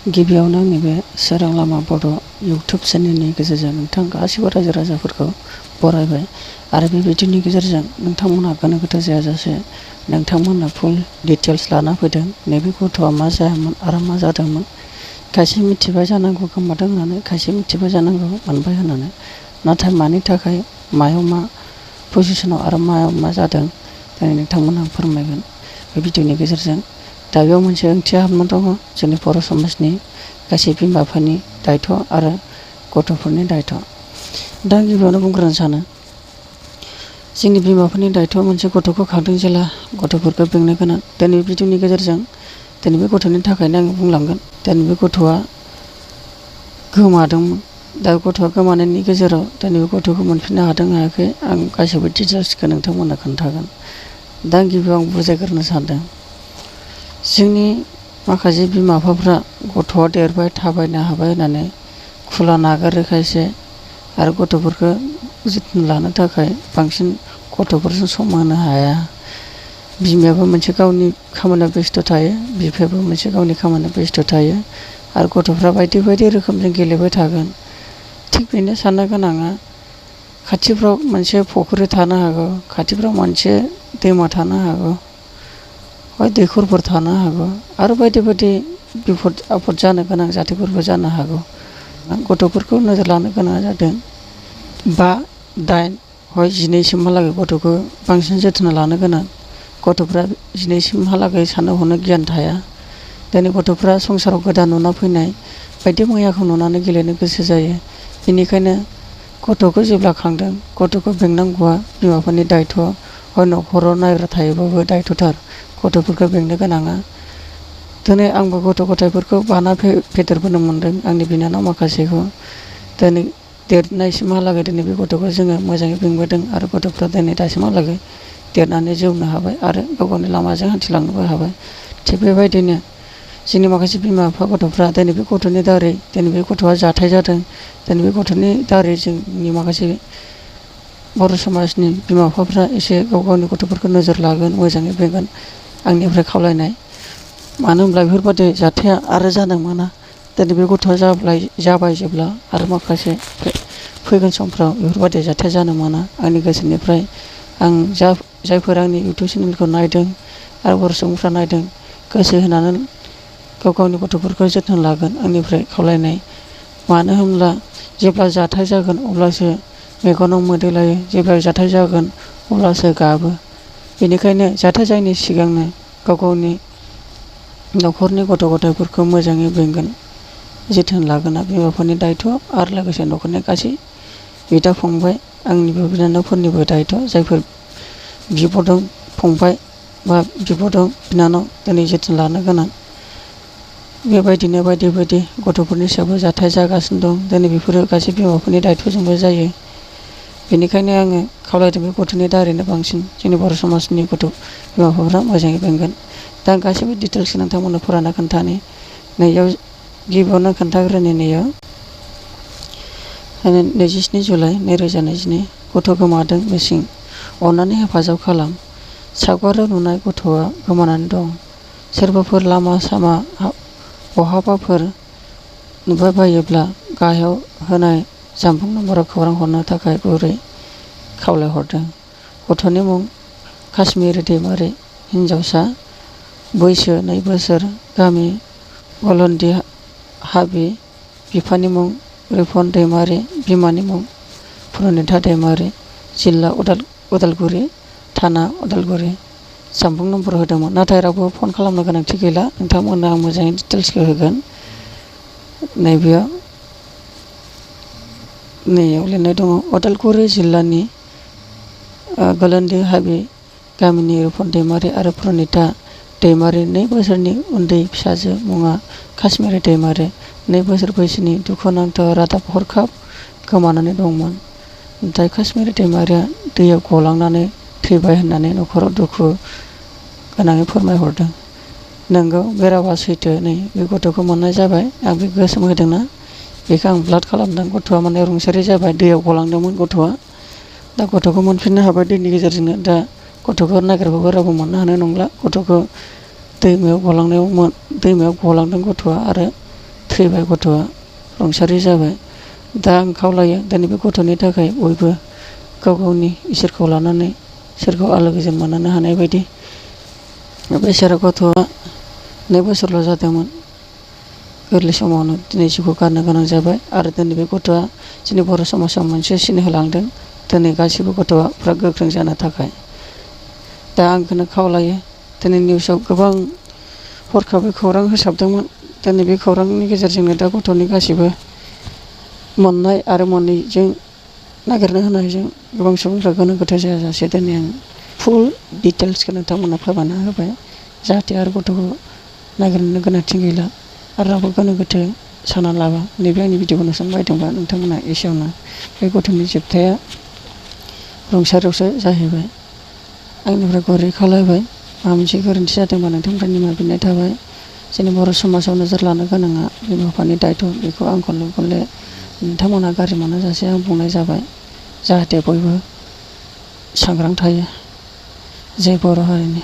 गिबियावनो आंनि बे सोरां लामा बर' इउटुब चेनेलनि गेजेरजों नोंथां गासिबो रायजो राजाफोरखौ बरायबाय आरो बे भिडिअनि गेजेरजों नोंथांमोनहा गोनो गोथो जायाजासे नोंथांमोनहा फुल डिटेल्स लाना फैदों। नैबे गथ'आ मा जायामोन आरो मा जादोंमोन, खायसे मिथिबाय जानांगौ गोमादों होननानै, खायसे मिथिबाय जानांगौ मोनबाय होननानै, नाथाय मानि थाखाय मायाव मा पजिसनाव आरो मायाव मा जादों दिनै नोंथांमोनहा फोरमायगोन बे भिडिअनि गेजेरजों। दा बेयाव मोनसे ओंथिया हाबना दङ, जोंनि बर' समाजनि गासै बिमा बिफानि दायथ' आरो गथ'फोरनि दायथ'। दा गिबियावनो बुंग्रोनो सानो, जोंनि बिमा बिफानि दायथ' मोनसे गथ'खौ खांदों जेला गथ'फोरखौ बेंनो गोनां। दिनै भिडिअनि गेजेरजों दिनै बे गथ'नि थाखायनो आं बुंलांगोन। दिनै बे गथ'आ गोमादोंमोन। दा गथ'आ गोमानायनि गेजेराव दिनै बे गथ'खौ मोनफिननो हादों हायाखै, आं गासैबो डिटेल्सखौ नोंथांमोननो खोन्थागोन। दा गिबियाव आं बुजायग्रोनो सानदों, जोंनि माखासे बिमा बिफाफ्रा गथ'आ देरबाय थाबायनो हाबाय होननानै खुला नागारो खायसे, आरो गथ'फोरखौ जोथोन लानो थाखाय बांसिन गथ'फोरजों सम होनो हाया। बिमायाबो मोनसे गावनि खामानियाव बेस्थ' थायो, बिफायाबो मोनसे गावनि खामानियाव बेस्थ' थायो, आरो गथ'फ्रा बायदि बायदि रोखोमजों गेलेबाय थागोन। थिग बेनो साननो गोनाङा, खाथिफ्राव मोनसे फुख्रि थानो हागौ, खाथिफ्राव मोनसे दैमा थानो हागौ, दैखरफोर थानो हागौ, आरो बायदि बायदि बिपद आफद जानो गोनां जाथायफोरबो जानो हागौ। गथ'फोरखौ नोजोर लानो गोनाङा जादों 5, 8, 12सिमहालागै गथ'खौ बांसिन जोथोन लानो गोनां। गथ'फ्रा 12सिमहालागै साननो हनो गियान थाया। दिनै गथ'फ्रा संसाराव गोदान नुना फैनाय बायदि मैयाखौ नुनानै गेलेनो गोसो जायो। बेनिखायनो गथ'खौ जेब्ला खांदों, गथ'खौ बेंनांगौआ बिमा बिफानि दायथ'। न'खराव नायग्रा थायोबाबो दायथ'थार गथ'फोरखौ बेंनो गोनाङा। दिनै आंबो गथ' गथायफोरखौ बाना फेदेरबोनो मोन्दों, आंनि बिनानाव माखासेखौ। दिनै देरनायसिमहालागै दिनै बे गथ'खौ जोङो मोजाङै बेंबोदों, आरो गथ'फ्रा दिनै दासिमहालागै देरनानै जौनो हाबाय आरो गाव गावनि लामाजों हान्थिलांनोबो हाबाय। थिग बेबायदिनो जोंनि माखासे बिमा बिफा गथ'फ्रा दिनै बे गथ'नि दारै, दिनै बे गथ'आ जाथाय जादों, दिनै बे गथ'नि दारै जोंनि माखासे बर' समाजनि बिमा बिफाफ्रा एसे गाव गावनि गथ'फोरखौ नोजोर लागोन, मोजाङै बेंगोन, आंनिफ्राय खावलायनाय। मानो होनब्ला बेफोरबायदि जाथाया आरो जानो मोना। दिनै बे गथ'आ जाबाय जेब्ला, आरो माखासे फैगोन समफ्राव बेफोरबायदि जाथाया जानो मोना। आंनि गोसोनिफ्राय आं जायफोर आंनि इउटुब चेनेलखौ नायदों आरो बर' सुबुंफ्रा नायदों, गोसो होनानै गाव गावनि गथ'फोरखौ जोथोन लागोन, आंनिफ्राय खावलायनाय। मानो होनब्ला जेब्ला जाथाय जागोन अब्लासो मेगनाव मोदै लायो, जेब्ला जाथाय जागोन अब्लासो गाबो। बेनिखायनो जाथाय जायैनि सिगांनो गाव गावनि न'खरनि गथ' गथायफोरखौ मोजाङै बेंगोन, जोथोन लागोना बिमा बिफानि दायथ', आरो लोगोसे न'खरनि गासै बिदा फंबाय, आंनि बिनानावफोरनिबो दायथ'। जायफोर बिब' दं, फंबाय बा बिब' दं, बिनानाव, दिनै जोथोन लानो गोनां। बेबायदिनो बायदि बायदि गथ'फोरनि सायावबो जाथाय जागासिनो दं। दिनै बेफोरो गासै बिमा बिफानि दायथ'जोंबो जायो। बेनिखायनो आङो खावलायदों बे गथ'नि दारैनो बांसिन जोंनि बर' समाजनि गथ' बिमा बिफाफ्रा मोजाङै बेंगोन। दा आं गासैबो डिटेल्सखौ नोंथांमोननो फरायना खोन्थानि। नैयाव गिबियावनो खोन्थाग्रोनि, नैयाव 27 जुलाइ 2022 गथ' गोमादों मिसिं, अननानै हेफाजाब खालाम। सावगारियाव नुनाय गथ'आ गोमानानै दं। सोरबाफोर लामा सामा बहाबाफोर नुबाय बायोब्ला गाहायाव होनाय जानबुं नम्बराव खौरां हरनो थाखाय गुरै खावलायहरदों। गथ'नि मुं काश्मीर दैमारि, हिनजावसा, बैसो 2 बोसोर, गामि गलन्दि हाबि, बिफानि मुं रिफन दैमारि, बिमानि मुं प्रनिता दैमारि, जिल्ला उदालगुरि, थाना उदालगुरि। जानबुं नम्बर होदोंमोन, नाथाय रावबो फन खालामनो गोनांथि गैला। नोंथांमोननो आं मोजाङै डिटेल्सखौ होगोन। नैयाव लिरनाय दङ, उदालगुरि जिल्लानि गलन्दि हाबि गामिनि रिफन दैमारि आरो प्रनिता दैमारि 2 बोसोरनि उन्दै फिसाजो मुङा काश्मीर दैमारि, 2 बोसोर बैसोनि। दुखुनांथाव रादाब, हरखाब गोमानानै दंमोन। नाथाय काश्मीर दैमारिया दैयाव गलांनानै थैबाय होननानै न'खराव दुखु गोनाङै फोरमायहरदों। नोंगौ, बे रावा सैथो। नै बे गथ'खौ मोननाय जाबाय। आं बे गोसोम होदोंना, बेखौ आं ब्लाड खालामदों। गथ'आ माने रुंसारि जाबाय, दैयाव गलांदोंमोन गथ'आ। दा गथ'खौ मोनफिननो हाबाय दैनि गेजेरजोंनो। दा गथ'खौ नागिरबाबो रावबो मोननो हानाय नंला। गथ'खौ दैमायाव गलांदों गथ'आ, आरो थैबाय गथ'आ रुंसारि जाबाय। दा आं खावलायो दिनै बे गथ'नि थाखाय बयबो गाव गावनि इसोरखौ लानानै इसोरखौ आलो गोजोन मोनहोनो हानाय बायदि बेसारा गथ'आ 2 बोसोरल' जादोंमोन गोरलै समावनो दिनै जिउखौ गारनो गोनां जाबाय आरो दिनै बे गथ'आ जोंनि बर' समाजाव मोनसे सिन होलांदों दिनै गासैबो गथ'फ्रा गोख्रों जानो थाखाय। दा आं बेखौनो खावलायो दिनै निउसाव गोबां हरखाबै खौरां होसाबदोंमोन दिनै बे खौरांनि गेजेरजोंनो दा गथ'नि गासैबो मोननाय आरो मोनैजों नागिरनो होनायजों गोबां सुबुंफ्रा गोनो गोथो जायाजासे दिनै आं फुल डिटेल्सखौ नोंथांमोननो फोरमायना होबाय जाहाथे आरो गथ'खौ नागिरनो गोनांथि गैला आरो रावबो गोनो गोथो साना लाबा। नैबे आंनि भिडिअखौ नुसननो बायदोंबा नोंथांमोना एसेयावनो बे गथ'नि जोबथाया रुंसारियावसो जाहैबाय। आंनिफ्राय गुरै खावलायबाय माबा मोनसे गोरोन्थि जादोंबा नोंथांनिफ्राय निमाहा बिनाय थाबाय। जोंनि बर' समाजाव नोजोर लानो गोनाङा बिमा बिफानि दायथ' बेखौ आं खनले खनले नोंथांमोना गाज्रि मोनाजासे आं बुंनाय जाबाय जाहाथे बयबो सांग्रां थायो। जय बर' हारिनि।